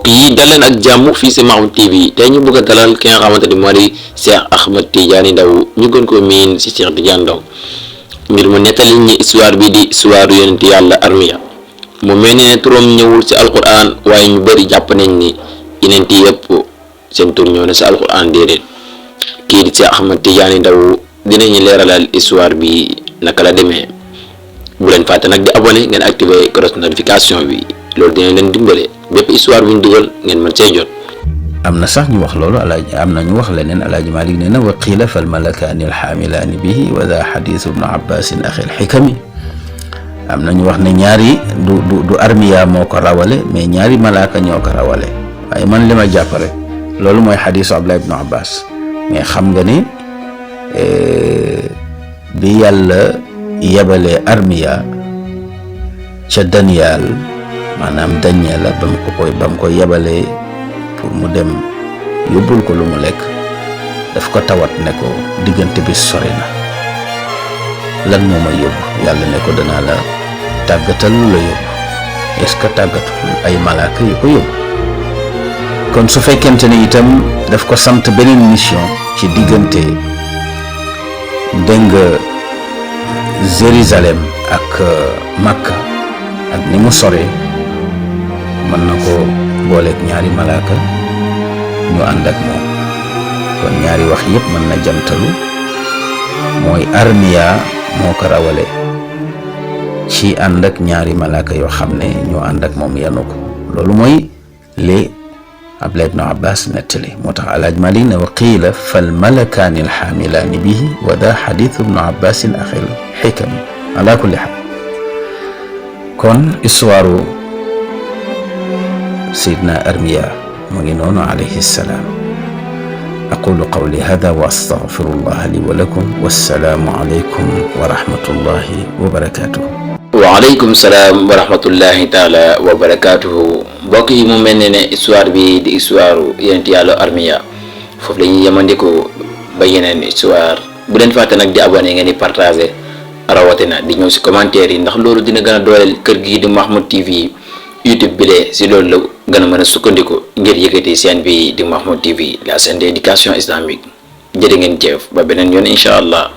mbokk yi dal leen ak jàmm fii si Mahmoud TV tey ñu bëgg a dalal ki nga xamante ni moo di Cheikh Ahmed Tidiane Ndao ñu gën ko miin si Cheikh Tidiane Ndao ngir mu nettali ñi histoire bi di histoire yonent yàlla Armiya mu mel ne turam ñëwul si alquran waaye ñu bëri jàpp nañ ni yonent yëpp seen tur ñëw na si alquran déedéet kii di Cheikh Ahmed Tidiane Ndao dinañu leeralal histoire bi naka la demee bu leen fàtte nag di abonné ngeen activé cloche notification bi loolu dina leen dimbale bépp histoire bu ñu dugal ngeen mën see jot. am na sax ñu wax loolu alaaji am na ñu wax leneen alaaji Malik nee na wa qiila fal malakaani alxaamilaani bihi wa daa xadiisu ibnu abbasin axil xikami am na ñu wax ne ñaari du Armiya moo ko rawale mais ñaari malaaka ñoo ko rawale waaye man li ma jàpp rek loolu mooy xadiisu Abdullah ibnu Abbas mais xam nga ni bi yàlla yebalee Armiya ca Daniel maanaam Daniel la ba mu ko yebalee pour mu dem yóbbul ko lu mu lekk daf ko tawat ne ko diggante bi sori na lan moo may yóbbu yàlla ne ko danaa la tàggatal lu la yóbbu est-ce que tàggatul ay malaaka yu ko yóbbu kon su fekkente ne itam daf ko sant beneen mission ci diggante dégg nga Jérusalem ak Makka ak ni mu soree mën na ko booleeg ñaari malaaka ñu ànd ak moom kon ñaari wax yëpp mën na jamtalu mooy Armiya moo ko rawale ci ànd ak ñaari malaaka yoo xam ne ñoo ànd ak moom yanu ko loolu mooy li Abdullah ibnu Abbas nettali moo tax alaaj Malik ne wa qiila fal malakaani alxaamilaani bihi wa daa xadiisu ibnu Abbasin axil xikami ala kulli xaal kon histoire Seydina Armiya mu ngi noonu alayhi salaam aqulu qawli hada wa astaghfirullaha li wa lakum wassalaamu alaykum wa rahmatullahi wa barakatuh. waaleykum salaam wa rahmatullahi taala wa barakatuhu. mbokk yi mu mel ne histoire bi di histoire yonent yàlla Armiya foofu la ñuy yemandiko ba yeneen histoire bu leen fàtte nag di abonné ngeen di partagé rawatina di ñëw si commentaire yi ndax loolu dina gën a dooleel kër gii di Mahmoud TV YouTube bi lee si loolu la gën a mën a sukkandiku ngir yëkkati seen bi di Mahmoud TV la chaîne d'éducation islamique jërë ngeen jëf ba beneen yoon incha allah.